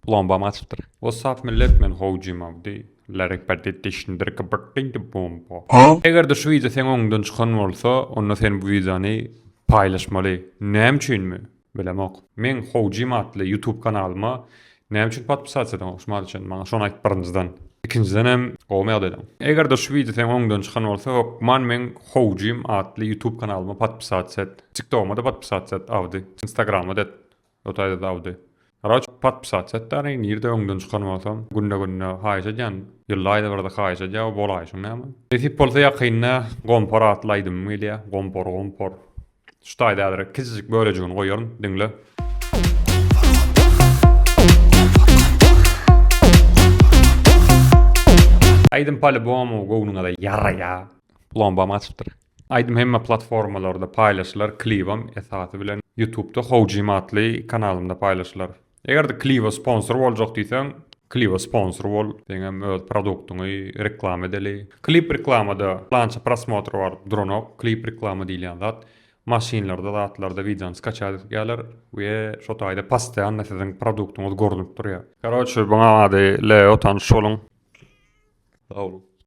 Plombam gaçypdyr. What's up millet men Howjim Abdy Eger-de şu wideo seň öňüňden çykan bolsa, onda sen bu wideony paýlaşmaly. Näme üçinmi? Bilemok. Meň Howjim atly YouTube kanalyma näme üçin podpisasiýa edeňok şu mahala çenli maňa şony aýt birinjiden. Ikinjidenem gowy ýagdaýda. Eger-de şu wideo seň öňüňden çykan bolsa, hökman meň Howjim atly YouTube kanalyma podpisasiýa et. TikTogyma-da podpisasiýa et Abdy. Instagrama-da et. O taýda-da Abdy. Karoç podpisasiýa et däni nirde öňden çykan bolsam günde günde haýyş edýän ýylda aýda birde haýyş edýä o bolaýşyň näme. Nesip bolsa ýakynda Gompor atly aýdymym gelýä Gompor Gompor. Şu taýda häzir kiçijik bölejigini goýaryn diňle. Aýdym palibomu göwnüňize ýaraýa. Plombam gaçypdyr. Aýdym hemme platformalarda paýlaşylar klibam esasy bilen ýutubda Howjim atly kanalymda paýlaşylar. Egerde kliba sponsor boljak diýseň kliba sponsor bol seňem öz produktyňy reklama edeli. Klip reklamada plança prosmotr bar duranok klip reklama diýilýän zat maşynlarda zatlarda wideony skaçat edýärler we şo taýda postoýanno siziň produktyňyz görünip durýar. Karoçe buňa ady Leo tanyş boluň. Sag boluň.